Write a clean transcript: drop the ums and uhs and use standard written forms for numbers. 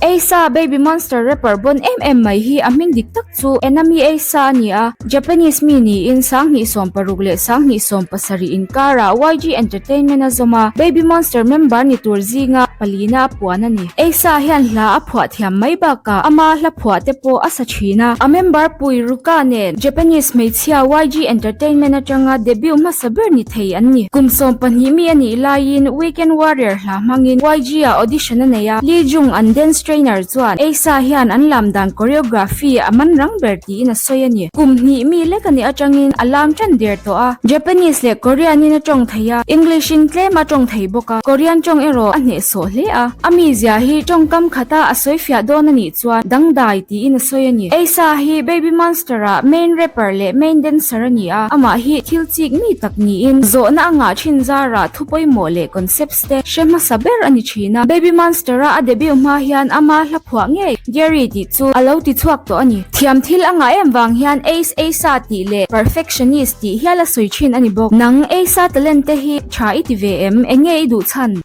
Asa Baby Monster rapper bon em em mai hi a hming dik tak chu Enami Asa a ni a, Japanese mi niin 2016 leh 2017 inkarah YG Entertainment a zawm a, Baby Monster member ni tur zinga palina a puan a ni. Asa hian hla a phuah thiam mai bakah ama hla phuah te pawh a sa thin a, a member pui Ruka nen Japanese hmeichhia YG Entertainment atanga debut hmasa ber ni thei an ni. Kum 12 mi a nih laiin Weekend Warrior hla hmangin YG ah audition a nei a, Lee Jung an dance trainer chuan Asa hian an lam dan choreography a man rang ber tiin a sawi a ni. Kum hnih mi lek a nih atangin a lam tan der tawh a, Japanese leh Korean in a tawng thei a, English in tlem a tawng thei bawk a, Korean tawng erawh a hnehsawh hle a. A mizia hi tawngkam khata a sawi fiah dawn a nih chuan dangdai tiin a sawi a ni. Asa hi Baby Monster ah main rapper leh main dancer a ni a, amah hi thil chik mi tak niin zawhna a ngah thin zarah thu pawimawh leh concepts te hre hmasa ber a ni thin a. Baby Monster a a debut hma hian ama hla phuah ngei Gary tih chu a lo ti chhuak tawh a ni. Thiam thil a ngah em vang hian Ace Asa tih leh Perfectionist tih hial a sawi thin a ni bawk. Nang Asa talent te hi tha i ti ve em? Enge i duh chhan?